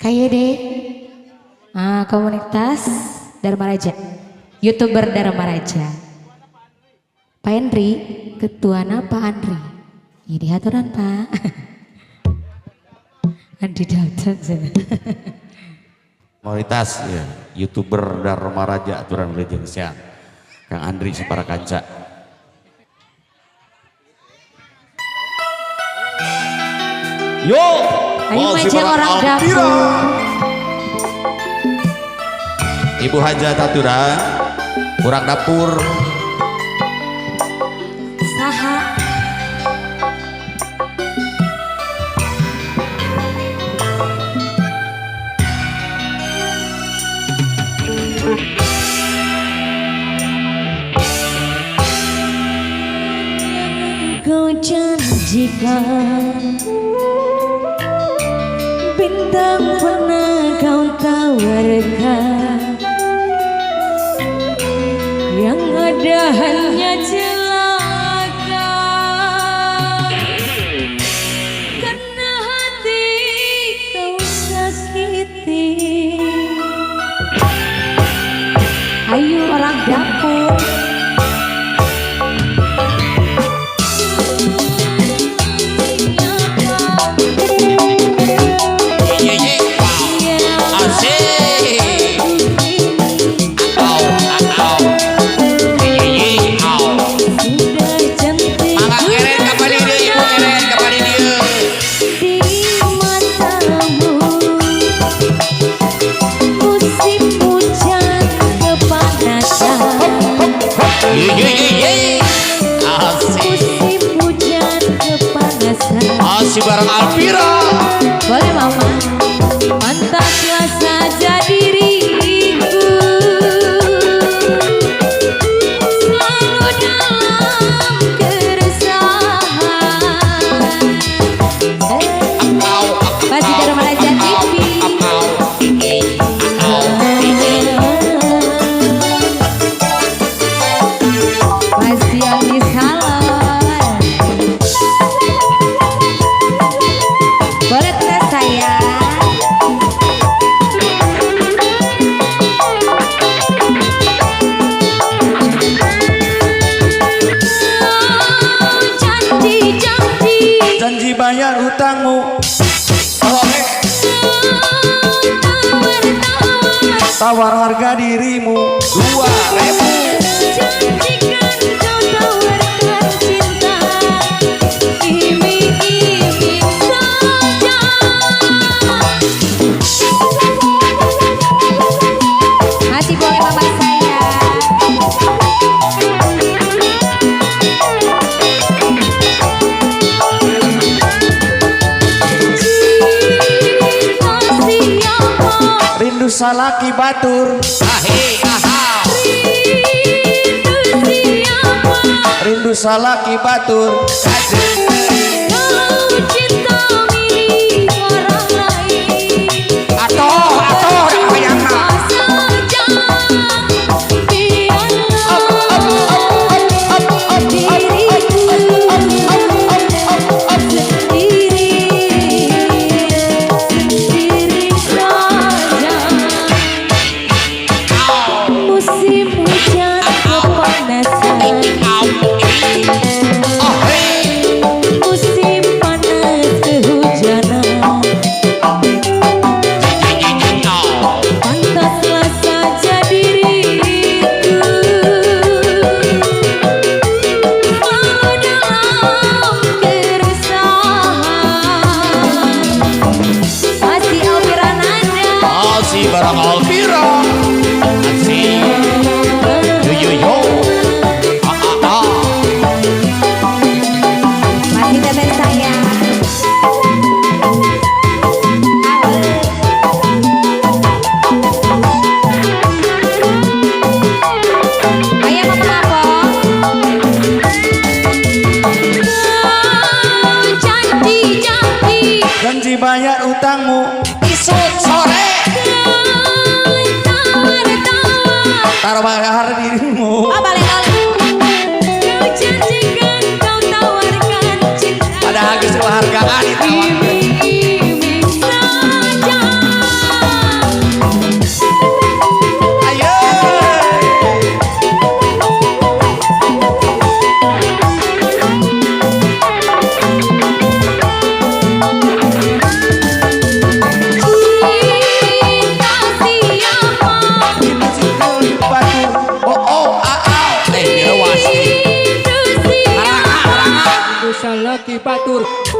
KYD, komunitas Darmaraja, YouTuber Darmaraja. Pak Henry, ketuana Pak Andri. Ini aturan Pak. Andi Dalton. Komunitas ya, YouTuber Darmaraja aturan wilujeng siang. Kang Andri sapara kanca. Yo, Ayo maju orang dapur. Ibu Hajat aturan, kurang dapur. Saha. Kau janjikan bintang pernah kau tawarkan, yang ada hanya celaka. Karena hati kau sakiti. Ayo orang dapur. Masih bareng Alfira. Boleh mama. Pantaslah saja diriku selalu dalam keresahan. Masih Darmaraja TV. Masih yang di salon. Boleh tes sayang. Janji-janji, janji bayar hutangmu. Tawar-tawar, tawar harga dirimu 2.000. Janjikan kau tawarkan cinta, iming-iming saja. Masih boleh mama sayang. Cinta siapa? Rindu salaki batur. Rindu siapa? Rindu salaki batur. Kau cinta milik orang lain. Atoh, atoh, Cinta saja, biarlah diriku sendiri, sendiri saja. Musim hujan kepanasan, musim Batur.